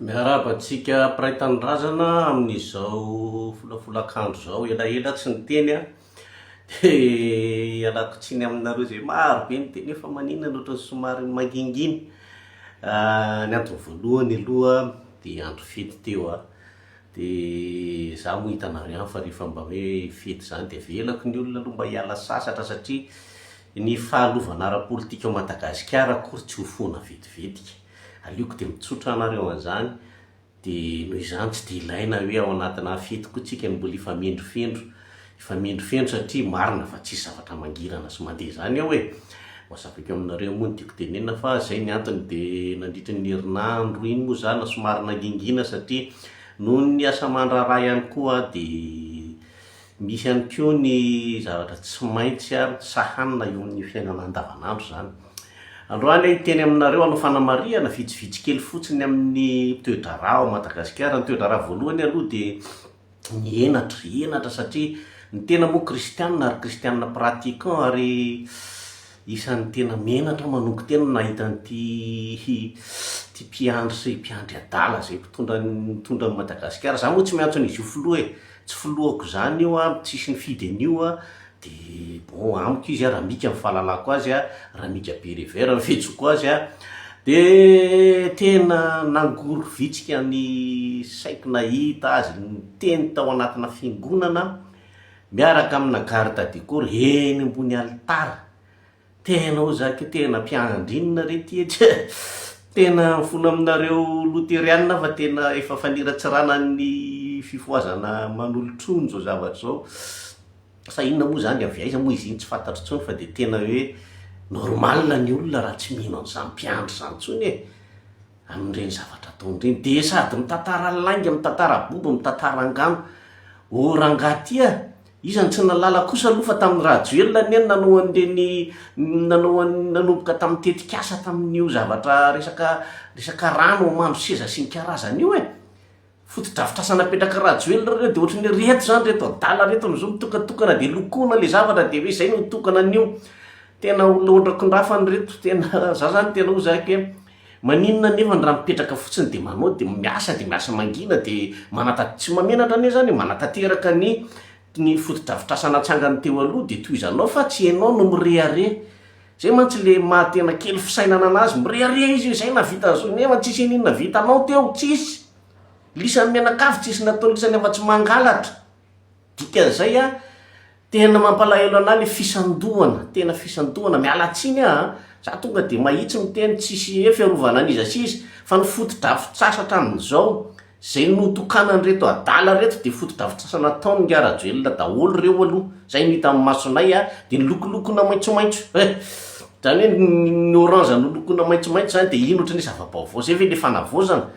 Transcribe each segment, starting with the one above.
Miarahaba antsika mpiray tanindrazana amin'izao folafolakandro izao. Elaela tsy niteny aho dia ialako tsiny aminareo izay maro be niteny hoe fa maninona no ohatran'ny somary mangingina. Ny antony voalohany aloha dia andro fety teo aho. Dia izaho moa hitanareo ihany fa rehefa mba hoe fety izany dia avelako ny olona aloha mba hiala sasatra satria ny fahalovana ara-politika ao Madagasikara akory tsy ho foana vetivetika. Aleoko dia mitsotra anareo an'izany, dia noho izany tsy dia ilaina hoe ao anatina fety koa tsika no mbola hifamendrofendro, hifamendrofendro satria marina fa tsisy zavatra mangirana sy mandeha izany ao e! Ho azavaiko aminareo moa ny tiako tenenina fa izay ny antony dia nandritry ny herinandro iny moa za na somary nangingina satria noho ny asa aman-draharaha ihany koa dia Misy ihany koa ny zavatra tsy maintsy sahanina eo amin'ny fiainana andavanandro izany. Androany aho hiteny aminareo hanao fanamarihana vitsivitsy kely fotsiny amin'ny toe-draharaha ao Madagasikara. Ny toe-draharaha voalohany aloha dia ny henatra, henatra satria ny tena moa kristianina ary kristianina pratiquant ary isan'ny tena menatra aho manongo tena nahita an'ity ity mpiandry sy mpiandry adala izay mpitondra nitondra an'i Madagasikara. Izaho moa tsy miantso an'izy io filoha e! Tsy filohako izany io an, tsisy nifidy an'io an, de bon amiko izy an, Ramika ny fahalalako azy an, Ramika be revers ny fiantsoako azy an, de tena nangorovitsika ny saiko nahita azy niteny tao anatina fiangonana miaraka amina garde du corps eny ambony alitara. Tena hoy za ke tena mpiandry inona re ty e tsia! Tena mifona aminareo loterianina aho fa tena efa faniratsirana ny fifohazana manolotrony zao zavatra zao. Sa inona moa zany, avy aiza moa izy iny tsy fantatro intsony fa de tena hoe normal ny olona raha tsy mino an'izany mpiandry zany intsony e! Amin'ireny zavatra ataony ireny. De sady mitantara lainga, mitantara bobo, mitantara angano. Ô rangahy ty a! Iza no tsy nahalala kosa aloha fa tamin'i Rajoelina anie no nanao an'ireny nanao an nanomboka tamin'ny tetikasa tamin'io zavatra resaka resaka rano ao Mandroseza sy ny karazany io e! Fotodrafitrasa napetrak'i Rajoelina ireo dia ohatran'ny hoe reto izany reto adala reto amin'izao mitokatokana dia lokoina ilay zavatra dia hoe izay no mitokana an'io. Tena olona ondrakondrafana ireto, tena za zany tena hoy za hoe maninona anefa raha mipetraka fotsiny dia manao dia miasa dia miasa mangina dia manata- tsy mahamenatra anie zany e, manatanteraka ny ny fotodrafitrasa natsangany teo aloha dia tohizanao fa tsy enao no mirehareha, zay mantsy le maha tena kely fisainana anazy, mirehareha izy hoe zay nahavita an'izao nefa tsisy iniona vitanao teo, tsisy, lisany mianakavy tsisy natao lisany afa-tsy mangalatra. Dikan'izay a, tena mampalahelo anah le fisandohana, tena fisandohana, miala tsiny ah an, za tonga de mahitsy miteny tsisy hoe fiarovana an'iza sy iza, fa ny fotodrafitrasa hatramin'izao zay notokanan'ireto adala reto de fotodrafitrasa nataon'i Ingahy Rajoelina daholo reo aloha, zay no hita amin'ny masonay a, de nolokolokoina maitsomaitso eh, zany hoe ny orange nolokoina maitsomaitso zany de ino ohatran'ny hoe zava-baovao zay ve le fanavaozana?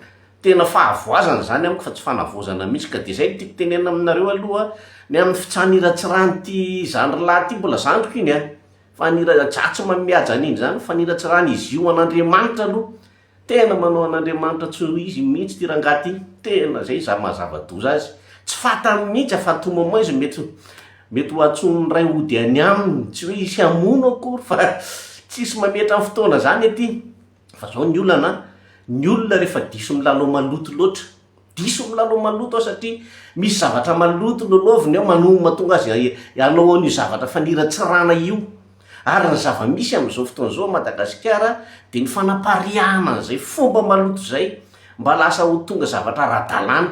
Tena fahavoazana izany amiko fa tsy fanavaozana mihitsy ka dia izay no tiako tenenina aminareo aloha ny amin'ny fitsaniratsiran'ity zandry lahy ity mbola zandriko iny a! Fanira za tsy mihaja an'iny izany faniratsiran'izy io an'Andriamanitra aloha tena manao an'Andriamanitra tsy ho izy mihitsy ity rangahy ity tena izay za maha zava-doza azy tsy fantany mihitsy fa à tout moment izy mety mety ho antsoin'ny ray hody any aminy tsy hoe hisy hamono akory fa tsisy mametra ny fotoana izany aty. Fa zao ny olana an, ny olona rehefa diso milalao maloto loatra, diso milalao maloto aho satria misy zavatra maloto lalaoviny ao manohy mahatonga azy hanao an'io zavatra faniratsirana io. Ary ny zava-misy amin'izao fotoana izao ao Madagasikara dia ny fanapariahana an'izay fomba maloto izay mba lasa ho tonga zavatra ara-dalàna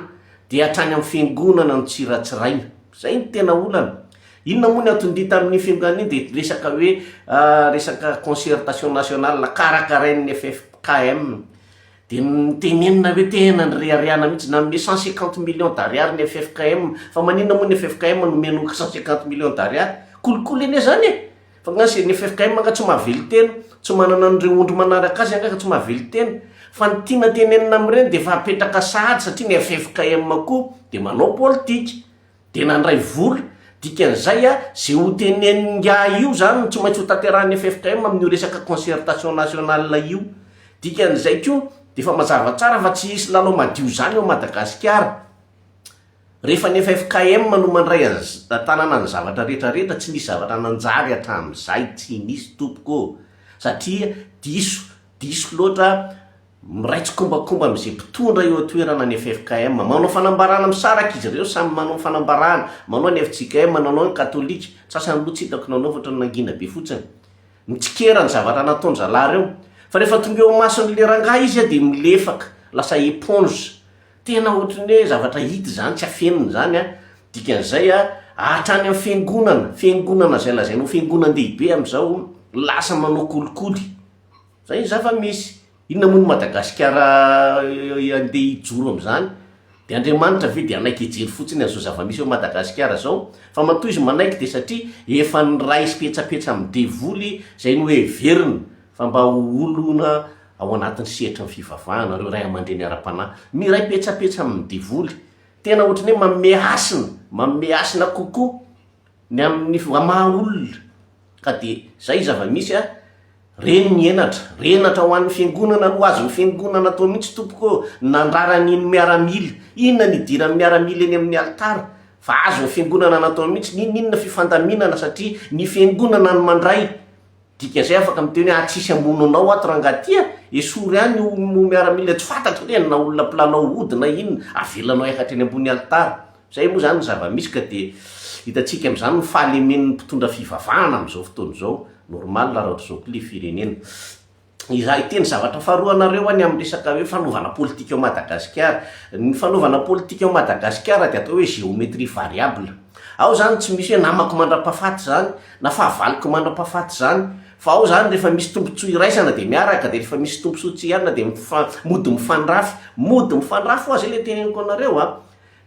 dia hatrany amin'ny fiangonana no tsiratsiraina. Izay no tena olana. Inona moa ny anton-dia tamin'iny fiangonana iny dia resaka hoe resaka concertation nationale karakarain'ny ffkm. Dia notenenina hoe tena nireharehana mihitsy, nanome 150 millions d'ariary ny ffkm. Fa maninona moa ny ffkm no omena 150 millions d'ariary? Kolikoly anie zany e! Fa nga ny ffkm nga tsy mahavelon-tena, tsy manana an'ireo ondry manaraka azy nga ka tsy mahavelon-tena. Fa ny tiana tenenina amin'ireny dia efa apetraka sahady satria ny ffkm koa dia manao politika. Dia nandray vola, dikan'izay a, ze ho tenenin'ingahy io zany no tsy maintsy ho tanterahin'ny ffkm amin'io resaka concertation nationale io. Dikan'izay koa dia efa mazava tsara fa tsy hisy lalao madio zany ao Madagasikara. Rehefa ny ffkm no mandray an-tanana ny zavatra rehetra rehetra, tsy nisy zavatra nanjary hatramin'izay, tsy nisy tompoko ô! Satria diso, diso loatra. Miray tsikombakomba amin'izay mpitondra eo an-toerana ny ffkm. Manao fanambarana misaraka izy ireo, samy manao fanambarana. Manao ny fjkm, manao ny katolika. Ny sasany aloha tsy hitako nanao fa ohatran'ny nangina be fotsiny. Mitsikera ny zavatra nataon-dralahy ireo. Fa rehefa tonga eo imason'ilay rangahy izy dia milefaka, lasa éponge. Tena ohatran'ny hoe zavatra hita izany, tsy afenina izany an. Dikan'izay an, hatrany amin'ny fiangonana, fiangonana izay lazaina ho fiangonan-dehibe amin'izao, lasa manao kolikoly. Zay ny zava-misy. Inona moa ny Madagasikara andeha hijoro amin'izany? Dia Andriamanitra ve dia hanaiky hijery fotsiny an'izao zava-misy eo Madagasikara izao? Fa matoa izy manaiky dia satria efa niray sy petsapetsa amin'ny devoly izay noheverina fa mba ho olona ao anatin'ny sehatry ny fivavahana ireo ray aman-dreny ara-panahy. Miray petsapetsa amin'ny devoly. Tena ohatran'ny hoe manome hasina, manome hasina kokoa ny amin'ny maha olona. Ka dia izay zava-misy a. Reny ny henatra, renatra ho an'ny fiangonana aloha, azon'ny fiangonana atao mihitsy tompoko ô, ny nandrara an'iny miaramila, inona ny idiran'ny miaramila eny amin'ny alitara, fa azon'ny fiangonana natao mihitsy, n'inon'inona fifandaminana satria ny fiangonana no mandray, dikan'izay afaka miteny hoe ah tsisy hamono anao ato rangaha ty a, esory any io miaramila tsy fantatro re na olona mpilalao ody na inona, avelanao hiakatra eny ambony alitara, zay moa zany ny zava-misy ka dia hitantsika amin'izany ny fahalemen'ny mpitondra fivavahana amin'izao fotoana izao. Normal raha ohatr'izao koa le firenena. Izaho hiteny zavatra faharoa anareo aho ny amin'ny resaka hoe fanaovana politika ao Madagasikara. Ny fanaovana politika ao Madagasikara dia atao hoe géométrie variable. Ao izany tsy misy hoe namako mandra-pahafaty izany na fahavaloko mandra-pahafaty izany. Fa ao izany rehefa misy tombontsoa iraisana dia miaraka, dia rehefa misy tombontsoa tsy hiarina dia mody mifandrafy. Mody mifandrafy hoa izay le teneniko anareo a.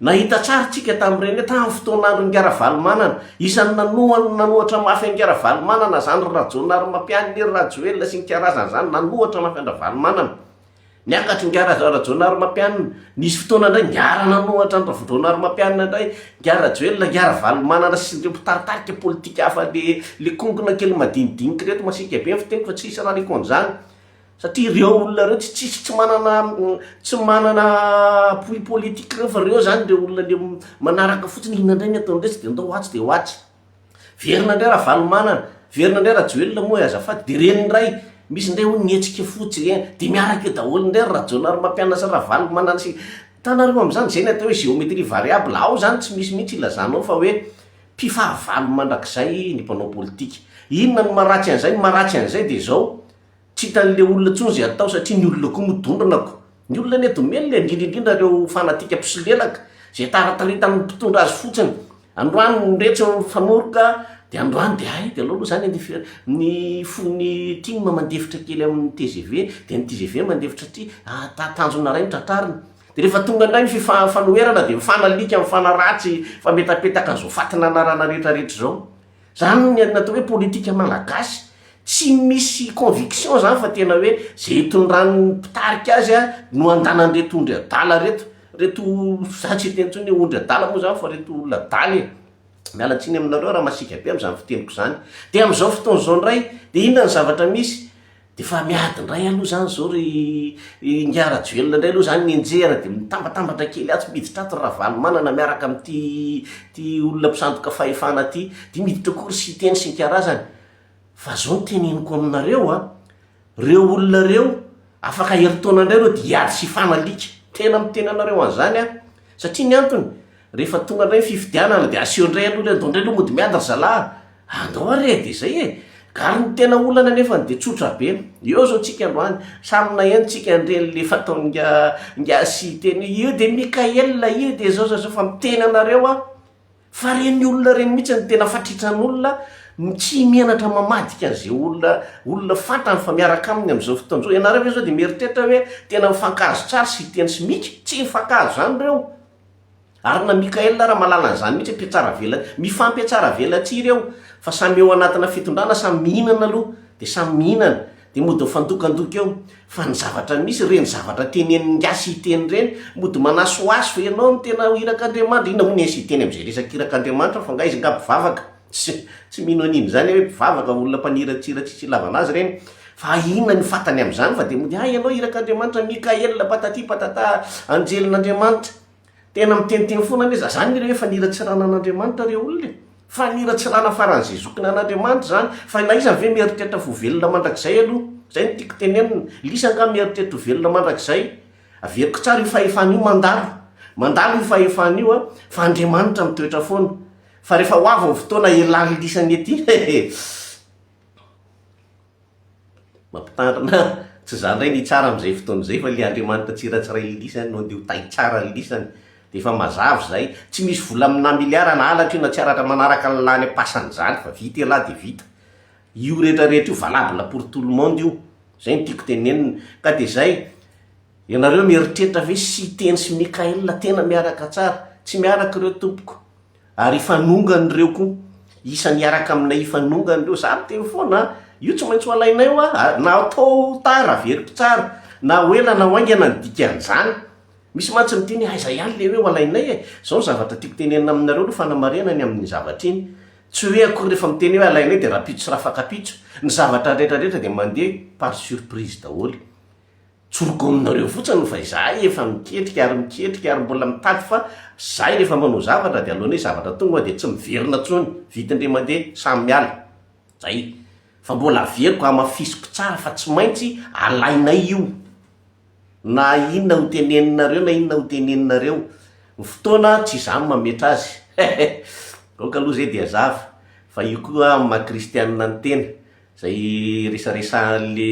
Nahita tsara tsika tamin'ireny hoe tamin'ny fotoan'andron'i Ravalomanana, isan'ny nanohana nanohatra mafy an'i Ravalomanana zany ry Rajaonarimampianina ry Rajoelina sy ny karazany zany, nanohatra mafy an-dRavalomanana. Niakatra ingahy Rajaonarimampianina, nisy fotoana indray niara-nanohatra an-dRajaonarimampianina indray ingahy Rajoelina, ingahy Ravalomanana sy ireo mpitaritarika politika hafa le le kongona kely madinidinika ireto, masiaka be ny fiteniko fa tsisy rariko an'izany. Satria ireo olona ireo tsy tsisy tsy manana tsy manana appui politique ireo fa ireo zany ireo olona le manaraka fotsiny inona indray ny ataon'iretsy de ndao atsy de ho atsy. Verina indray Ravalomanana, verina indray Rajoelina moa e azafady de ireny indray misy indray hono ny hetsika fotsy ireny de miaraka eo daholo indray ry Rajaonarimampianina sy Ravalomanana sy hitanareo am'zany zay ny atao hoe géométrie variable ao zany tsy misy mihitsy ilazanao fa hoe mpifahavalo mandrakizay ny mpanao politika. Inona no maharatsy an'izay? Ny maharatsy an'izay de zao, Tsy hitan'le olona intsony izay atao satria ny olona koa moa dondrona ko. Ny olona anie domelina e, indrindra indrindra ireo fanatika mpisolelaka izay tarataritan'ny mpitondra azy fotsiny. Androany ny retsy mifanoroka dia androany dia hay dia aleo aloha izany ny fi- ny fon'ny tim mandefitra kely amin'ny tgv dia ny tgv mandefitra aty, ah, tanjona iray no tratrarina. Dia rehefa tonga indray ny fifa- fanoherana dia mifanalika, mifanaratsy, mifametapetaka an'izao fatin'anarana rehetrarehetra izao. Zany ny atao hoe politika malagasy, tsy misy conviction zany fa tena hoe ze itondran'ny mpitarika azy a no andanan'ireto ondry adala reto, reto za tsy hiteny intsony hoe ondry adala moa zany fa reto olona adala e, miala tsiny aminareo raha masiaka be am'zany fiteniko zany, de am'zao fotoana zao ndray de inona ny zavatra misy? De efa miady ndray aloha zany zao ry ingahy Rajoelina ndray aloha zany nenjehina de mitambatambatra kely atsy miditra ato ry Ravalomanana miaraka amin'ity ty olona mpisandoka fahefana ty, de miditra koa ry Siteny sy ny karazany. Fa zao no teneniko aminareo a, reo olona reo afaka herintaona ndray reo de hiady sy hifanalika, tena miteny anareo an'zany aho, satria ny antony, Rehefa tonga indray ny fifidianana dia aseho indray aloha ilay andao indray aloha mody miady ry zalahy a! Andao ary e! Dia izay e! Ary ny tena olana anefany dia tsotra be, eo izao tsika androany, samy naheno tsika an'ireny le fataon'ingahy ingahy Siteny hoe io dia Mickaël, io dia izao izao izao fa miteny anareo aho fa ireny olona ireny mihitsy no tena fatritran'olona tsy mianatra mamadika an'izay olona olona fantany fa miaraka aminy amin'izao fotoana izao. Ianareo ve izao dia mieritreritra hoe tena mifankahazo tsara Siteny sy Mika? Tsy mifankahazo izany ireo. Ary na Mickaël ara mahalala an'izany mihitsy mpihatsaravela, mifampihatsaravelatsihy ireo fa samy eo anatina fitondrana samy mihinana aloha dia samy mihinana dia mody mifandokandoka eo fa ny zavatra misy ireny zavatra tenenin'ingahy Siteny ireny mody manasohaso ianao no tena irak'Andriamanitra, inona moa ny an'i Siteny amin'izay resaka irak'Andriamanitra fa nga izy nga mpivavaka? Tsy tsy mino an'iny izany aho hoe mpivavaka olona mpaniratsira tsisy ilavana azy ireny fa inona ny fantany amin'izany fa dia mody hay ianao irak'Andriamanitra Mickaël patati patata anjelin'Andriamanitra. Tena miteniteny foana anie za, zany re hoe faniratsirana an'Andriamanitra re olona e! Faniratsirana faran'izay zokiny an'Andriamanitra zany, fa na iza ve mieritreritra fa ho velona mandrakizay aloha? Zay no tiako tenenina. Lisa angaha mieritreritra ho velona mandrakizay? Averiko tsara io fahefana io mandalo. Mandalo io fahefana io an, fa Andriamanitra mitoetra foana. Fa rehefa ho avy ny fotoana hialan'ny lisany ety, hehe. Mampitandrina aho, tsy za indray no hitsara amin'izay fotoana izay fa le Andriamanitra tsiratsiray lisany no andeha ho tahy tsara ny lisany. Dia efa mazava izay. Tsy misy vola amina miliara na halatra io na tsy halatra manaraka ny lany am-pasana izany fa vita ialahy dia vita. Io rehetra rehetra io valable pour tout le monde io. Izay no tiako tenenina. Ka dia izay. Ianareo mieritreritra ve Siteny sy Mickaël tena miaraka tsara? Tsy miaraka ireo tompoko. Ary hifanongana ireo koa. Isany hiaraka aminay hifanongana ireo. Za miteny foana an! Io tsy maintsy ho alainay hoa, na tôt ou tard averiko tsara, na ho ela na ho haingana ny dikan'izany. Misy mantsy miteny hoe aiza ihany le hoe ho alainay e! Zao ny zavatra tiako tenenina aminareo aloha fanamarihana ny amin'ny zavatra iny. Tsy hoe akory rehefa miteny hoe alainay dia rahampitso sy rafakampitso. Ny zavatra rehetra rehetra dia mandeha par surprise daholo. Tsoriko aminareo fotsiny fa izahay efa miketrika ary miketrika ary mbola mitady fa zahay rehefa manao zavatra dia alohan'ny hoe zavatra tonga dia tsy miverina tsony, vita indray mandeha samy miala. Zay. Fa mbola averiko hamafisiko tsara fa tsy maintsy alainay io. Na inona ho teneninareo na inona ho teneninareo. Ny fotoana tsy izaho no mametra azy. Aoka aloha zay dia hazava fa io koa amin'ny maha kristianina ny tena. Zay resaresahan'le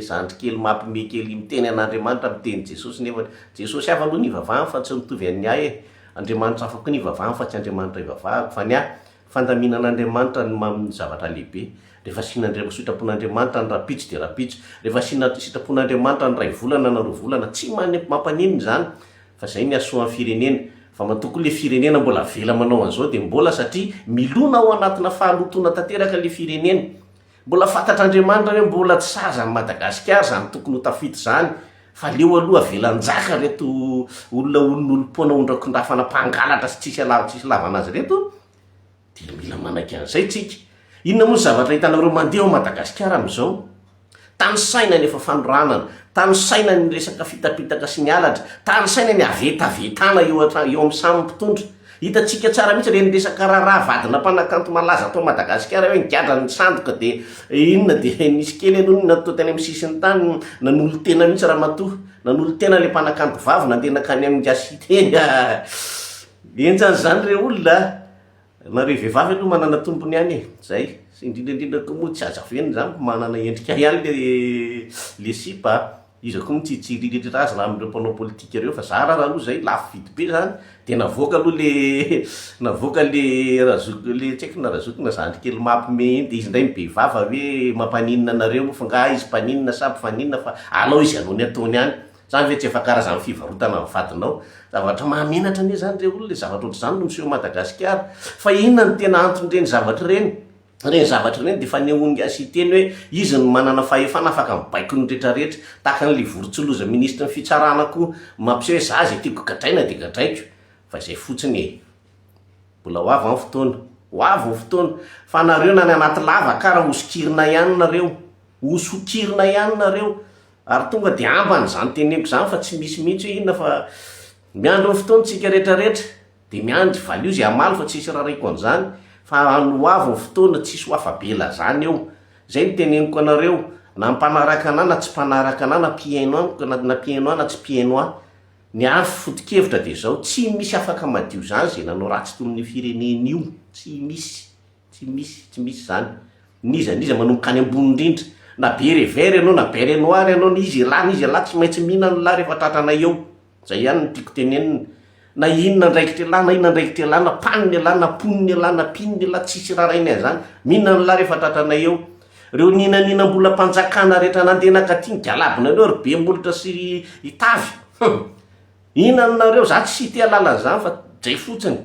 zandry kely mapme kely miteny an'Andriamanitra miteny Jesosy nefa Jesosy hafa aloha ny ivavahany fa tsy mitovy an'ny ahy e! Andriamanitra hafa koa ny ivavahany fa tsy Andriamanitra ivavahako fa ny ahy fandaminan'Andriamanitra ny mamin'ny zavatra lehibe rehefa asian'Andriam sitrapon'Andriamanitra ny rahampitso dia rahampitso rehefa asiana sitrapon'Andriamanitra ny iray volana na roa volana tsy mani mampaninona izany Fa zay ny hasoan'ny firenena. Fa matoa koa le firenena mbola avela manao an'izao dia mbola satria milona ao anatina fahalotoana tanteraka le firenena. Mbola fantatr'Andriamanitra hoe mbola tsy sahaza an'i Madagasikara izany tokony ho tafita izany fa aleo aloha avela hanjaka reto olona olon'olom-poana ondrakondrafana mpangalatra sy tsisy ala tsisy ilavana azy ireto dia mila manaiky an'izay tsika. Inona moa ny zavatra hitanareo mandeha ao Madagasikara amin'izao? Tanisaina ny efa fanoranana, tanisaina ny resaka fitapitaka sy ny halatra, tanisaina ny havetavetana eo eo amin'ny samy mpitondra. Hitantsika tsara mihitsy ireny resaka raharaha vadina mpanakanto malaza tao Madagasikara hoe nigadra ny sandoka dia inona dia nisy kely aloha ny natao tany amin'ny sisiny tany nanolo-tena mihitsy ramatoa, nanolo-tena ilay mpanakanto vavy nandeha nankany amin'ny gasy teny. Henjana izany re olona a! Nareo vehivavy aloha manana tompony ihany e, zay, sy indrindra indrindra koa moa tsy azo afenina zany fa manana endrika ihany le le sipa a, iza koa moa tsy hitsiriritra azy raha amin'ireo mpanao politika ireo fa zara raha aloha zay lafo vidy be zany, de navoaka aloha le navoaka le razoky le tsy haiko na razoky na zandry kely mapme iny de izy indray mibe vava hoe mampaninona anareo moa fa nga izy mpaninona sa mpifaninona fa alao izy hanao ny ataony any. Zany ve tsy efa karazan'ny fivarotana ny vadinao? Zavatra mahamenatra anie zany re olona e, zavatra ohatr'izany no miseho Madagasikara. Fa inona no tena anton'ireny zavatra ireny? Ireny zavatra ireny dia fanehoan'i Siteny hoe izy no manana fahefana afaka mibaiko ny retraretra. Tahaka an'ilay vorontsiloza minisitry ny fitsarana koa mampiseho hoe za izay tiako gadraina dia gadraiko. Fa izay fotsiny e. Mbola ho avy an fotoana. Ho avy ny fotoana. Fa nareo na any anaty lavaka ara hosokirina ihany nareo. Hosokirina ihany nareo. Ary tonga dia ambany izany teneniko izany fa tsy misy mihitsy hoe inona fa miandry ny fotoana tsika rehetra rehetra dia miandry valio izay hamaly fa tsisy rarahiko an'izany fa any ho avy ny fotoana tsisy ho afa-bela zany eo zay no teneniko anareo na mpanaraka anah na tsy mpanaraka anah na mpihaino amiko na na mpihaino ahy na tsy mpihaino ahy ny ahy foto-kevitra dia izao tsy misy afaka madio izany izay nanao ratsy tomin'io firenena io tsy misy Tsy misy, tsy misy izany. N'iza n'iza manomboka any ambony indrindra. Na beret vert ianao na beret noir ianao, n'iza ialahy n'iza ialahy tsy maintsy mihinana ialahy rehefa tratranay eo. Izay ihany no tiako tenenina. Na inona andraikitra ialahy na inona andraikitra ialahy, na mpanina ialahy na mponina ialahy na mpinona ialahy, tsisy raharahiana an'izany. Mihinana ialahy rehefa tratranay eo. Ireo nihinanihinam-bolam-panjakana rehetra nandeha nankaty nigalabona an'ireo ry be molotra sy ry Itavy. Hum! Mihinana nareo, za tsy te hahalala an'izany fa zay fotsiny.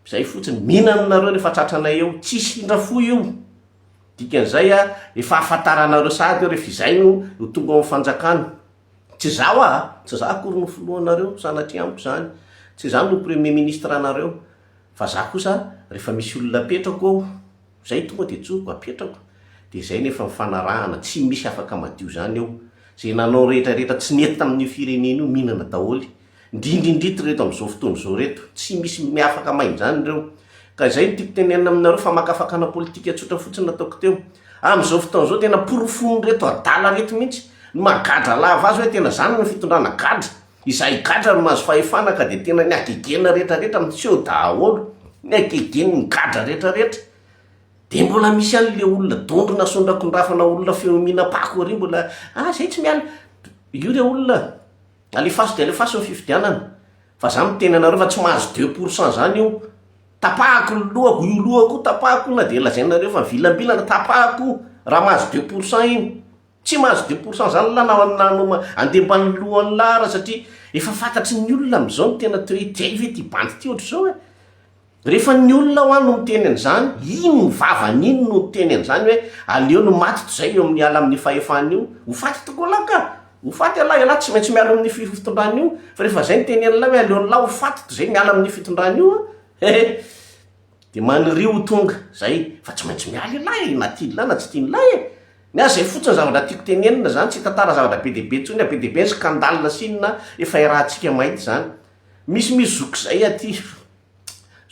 Zay fotsiny, mihinana nareo rehefa tratranay eo, tsisy indra fo io, dikan'izay a, efa ahafantaranareo sahady eo rehefa izay no ho tonga ao amin'ny fanjakana, tsy zaho aa, tsy za akory no filohanareo, sanatria amiko izany, tsy za no premier ministre anareo, fa za kosa rehefa misy olona apetrako eo, zay tonga de tsoriko apetrako, de zay nefa mifanarahana, tsy misy afaka madio zany eo, zay nanao rehetra rehetra tsy nety tamin'io firenena io mihinana daholo. Indrindra indrindra ireto amin'izao fotoana izao ireto, tsy misy miafaka maina izany ireo. Ka izay no tiako tenenina aminareo, famakafakana politika tsotra fotsiny nataoko teo. Amin'izao fotoana izao tena porofon'ireto adala ireto mihitsy ny maha gadra lava azy hoe tena izany ny fitondrana gadra. Izahay gadra no mahazo fahefana ka dia tena ny hagegena rehetra rehetra miseho daholo. Ny hagegen'ny gadra rehetra rehetra. Dia mbola misy any le olona dondrona sondrakondrafana olona feo mihinam-pako ary mbola ah zay tsy miala. Io re olona alefaso dia alefaso ny fifidianana. Fa za miteny anareo fa tsy mahazo 2% zany io. Tapahako ny lohako, io lohako io tapahako na dia lazainareo fa mivilambilana, tapahako io raha mahazo 2% iny. Tsy mahazo 2% zany lah na na no andeha ambany lohan'lah ara satria efa fantatry ny olona amizao ny tena toe ity ve ity bandy ity ohatr'izao e. Rehefa ny olona hoa no miteny an'izany, iny ny vavany iny no niteny an'izany hoe aleo no maty toy izay eo amin'ny hiala amin'ny fahefana io. Ho faty tokoa lah ka! Ho faty ialahy, ialahy tsy maintsy miala amin'io fitondrana io. Fa rehefa izay no tenenin'lah hoe aleon'lah ho faty toy izay miala amin'io fitondrana io an! Hehe! Dia maniria ho tonga izay, fa tsy maintsy miala ialahy e, na tian'lah na tsy tian'lah e! Ny ahy izay fotsiny zavatra tiako tenenina izany, tsy hitantara zavatra be dia be intsony aho, be dia be ny scandale sy inona efa iarahantsika mahita izany. Misy misy zoky izay aty.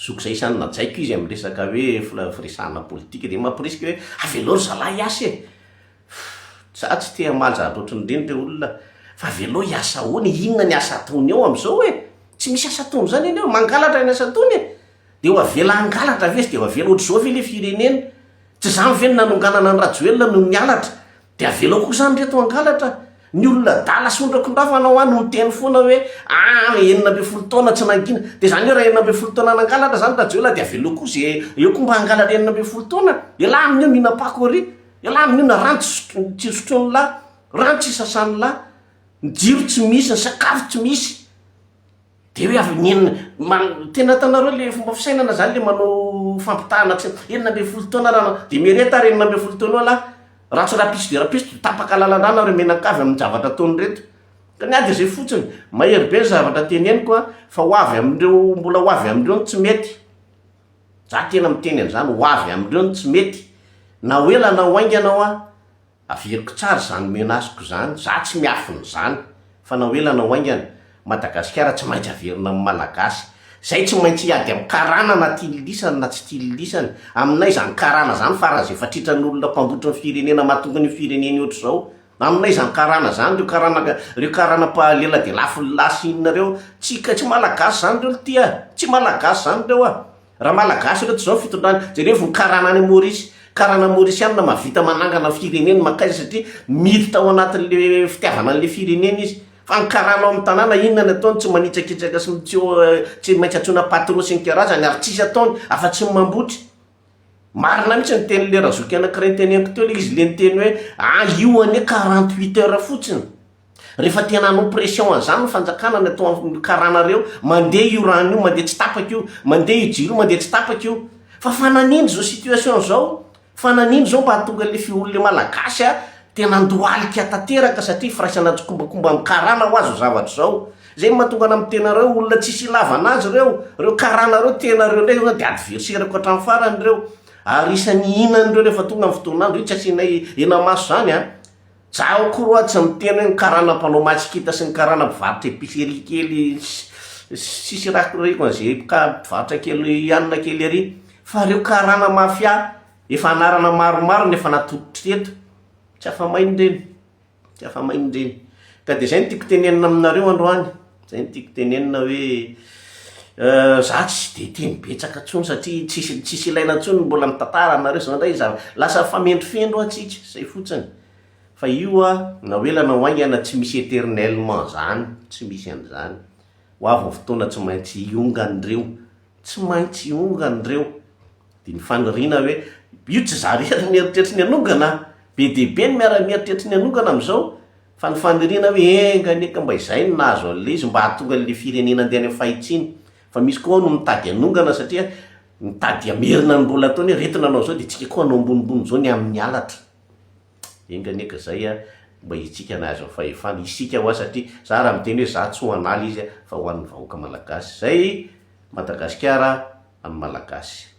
Zoky izay isan'ny najaiko izy amin'ny resaka hoe firesahana politika dia mampirisika hoe avelao ry zalahy hiasa e! Za tsy te hamaly zavatra ohatran'ireny re olona fa avelao hiasa ahoana e? Inona ny asa ataony ao amin'izao e? Tsy misy asa ataony izany anie eo, mangalatra ny asa ataony e! Dia ho avela hangalatra ve izy dia ho avela ohatr'izao ve ilay firenena? Tsy izany ve no nanonganana an'i Rajoelina noho ny halatra? Dia avelao koa izany reto hangalatra. Ny olona adala sy ondrakondra fanao any no miteny foana hoe ah 16 taona tsy nangina. Dia izany hoe raha 16 taona nangalatra izany Rajoelina dia avelao koa ze eo koa mba hangalatra 16 taona. Elah amin'io mihinam-pako ery. Elah amin'io na rano tsy sotroin'lah, rano tsy sasan'lah, ny jiro tsy misy, ny sakafo tsy misy. De hoe avy ny enina, man- tena hitanareo le fomba fisainana zany le manao fampitahana tsy 16 taona raha de mierieta ary 16 taona eo lah, raha tsy rapiso de rapiso de tapaka lalandrà nareo mianakavy amin'ny zavatra ataon'ireto, ka ny ahy de zay fotsiny, mahery be ny zavatra teneniko a, fa ho avy amindreo mbola ho avy amindreo ny tsy mety, za tena miteny an'izany ho avy amindreo ny tsy mety, na ho ela na ho haingana hoa. Averiko tsara izany menace-ko izany, za tsy miafina izany, fa na ho ela na ho haingana, Madagasikara tsy maintsy averina amin'ny Malagasy. Zay tsy maintsy hiady amin'ny karana na tian'ny lisany na tsy tian'ny lisany. Aminay izany karana izany faran'izay efa tritran'olona mpambotry ny firenena mahatonga an'io firenena io ohatr'izao. Aminay izany karana izany, ireo karana ireo karana mpa lela dia lafo lasy inona ireo, tsy tsy Malagasy izany ireo ry ty a! Tsy Malagasy izany ireo a! Raha malagasy reto zao fitondrana, jerevo ny karana any Maurice, karana maurisianina mahavita manangana firenena mankaiza satria miditra ao anatin'le fitiavana an'le firenena izy, fa ny karana ao amin'ny tanàna inona ny ataony, tsy manitsakitsaka sy mitsio tsy maintsy antsoina patron sy ny karazany ary tsisy ataony afa-tsy ny mambotry. Marina mihitsy ny tenin'le razoky anakiray niteneniko teo le izy le niteny hoe ah io anie 48 heures fotsiny. Rehefa tena hanao pression an'izany ny fanjakana ny atao amin'ny karana reo, mandeha io rano io, mandeha tsy tapaka io, mandeha io jiro io, mandeha tsy tapaka io. Fa fa nanino zao situation zao? Fa nanino zao mba hahatonga le fi olona malagasy a tena andohalika tanteraka satria firaisana tsikombakomba amin'ny karana hoa zao zavatra zao. Zay no mahatonga ana miteny anareo olona tsisy ilavana azy reo, reo karana reo tena reo ndray zao de adversaire-ko hatramin'ny farany reo. Ary isan'ny hihinan'ireo rehefa tonga ny fotoan'andro, io tsy asianay henamaso zany a. Zaho koa roa tsy miteny hoe ny karana mpanao masikita sy ny karana mpivarotra epicerie kely sisy raha reko an'izay mpivarotra kely hanina kely ary fa reo karana mafia efa anarana maromaro no efa natolotro teto tsy afa-maina ireny tsy afa-maina ireny ka de zay no tiako tenenina aminareo androany zay no tiako tenenina hoe za tsy de teny betsaka intsony satria tsisy tsisy ilaina intsony ny mbola mitantara anareo zao ndray za lasa famendrofendro antsika zay fotsiny fa io a na ho ela na ho haingana tsy misy eternellement zany tsy misy an'izany ho avy ny fotoana tsy maintsy hiongan'ireo tsy maintsy hiongan'ireo de ny faniriana hoe io tsy za rery mieritreritra ny hanongana be dia be ny miara-mieritreritra ny hanongana am'izao Fa ny faniriana hoe enga anie ka mba izay no nahazo an'ilay izy mba hahatonga an'ilay firenena andeha any amin'ny fahitsiana. Fa misy koa ao no mitady hanongana satria mitady hamerina ny mbola ataony hoe reto nanao izao dia tsika koa hanao ambonimbony izao ny amin'ny halatra. Enga anie ka izay mba isika nahazo ny fahefana. Isika hoa satria za raha miteny hoe za tsy ho an'ala izy fa ho an'ny vahoaka malagasy. Izay Madagasikara an'ny Malagasy.